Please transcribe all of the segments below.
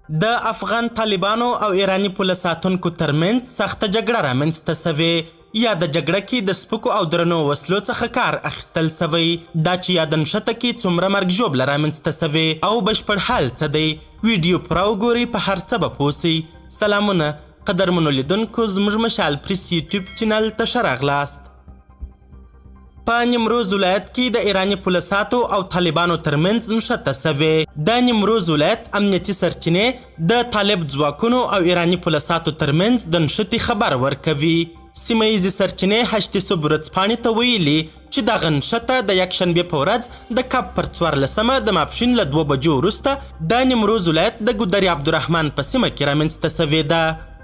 د افغان طالبانو او ایراني پوله ساتونکو ترمنځ سخته جګړه رامنځته شوې. یاده جګړه کې د سپکو او درنو وسلو څخه کار اخیستل شوی. دا چې یاده نښته کې څومره مرګ ژوبله رامنځته شوې او بشپړ حال څه دی، ویډیو پوره وګورئ په هر څه به پوه شئ. سلامونه قدرمنو لیدونکو، زموږ مشال پریس یوټیوب چینل ته ښه راغلاست. په نیمروز ولایت کې د ایراني پوله ساتو او طالبانو ترمنځ نښته شوې. د نیمروز ولایت امنیتي سرچینې د طالب ځواکونو او ایراني پوله ساتو ترمنځ د نښتې خبر ورکوي. سیمه ییزې سرچینې هشت صبح ورځپاڼې ته ویلي چې دغه نښته د یکشنبې په ورځ د کب پر 14مه د ماپښین له 2 بجو وروسته د نیمروز ولایت د ګودري عبدالرحمن په سیمه کې رامنځته شوې ده.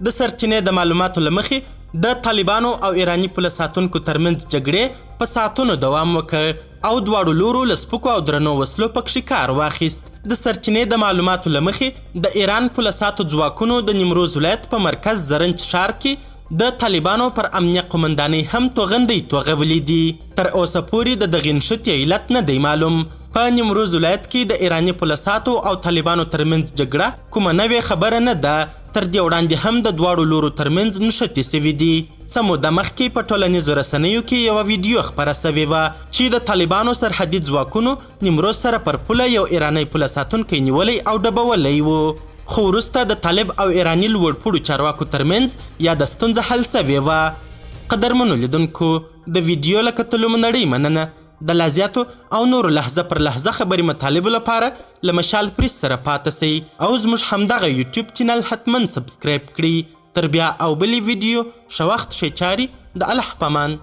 د سرچینې د معلوماتو له مخې د طالبانو او ایراني پوله ساتونکو ترمنځ جګړې په ساعتونو دوام وکړ او دواړو لورو له سپکو او درنو وسلو پکښې کار واخیست. د سرچینې د معلوماتو له مخې د ایران پوله ساتو ځواکونو د نیمروز ولایت په مرکز زرنج ښار کې د طالبانو پر امنیه قومندانۍ هم توغندۍ توغولې دي. تر اوسه پورې د دغې نښتې علت نه دی معلوم. په نیمروز ولایت کې د ایراني پوله ساتو او طالبانو ترمنځ جګړه کومه نوې خبره نه ده. تر دې وړاندې هم د دواړو لورو ترمنځ نښتې شوې دي. څه موده مخکې په ټولنیزو رسنیو کې یوه ویډیو خپره شوې وه چې د طالبانو سرحدي ځواکونو نیمروز سره پر پوله یو ایرانی پوله ساتونکی نیولی او ډبولی و. خو وروسته د طالب او ایراني لوړپوړو چارواکو ترمنځ یاده ستونزه حل شوې وه. قدرمنو لیدونکو، د ویډیو له کتلو مو نړۍ مننه. د لا زیاتو او نورو لحظه پر لحظه خبري مطالبو لپاره له مشال پریس سره پاته سئ او زموږ همدغه یوټیوب چینل حتما سبسکرایب کړئ. تر بیا او بلې ویډیو، ښه وخت ښې چارې، د الله په امان.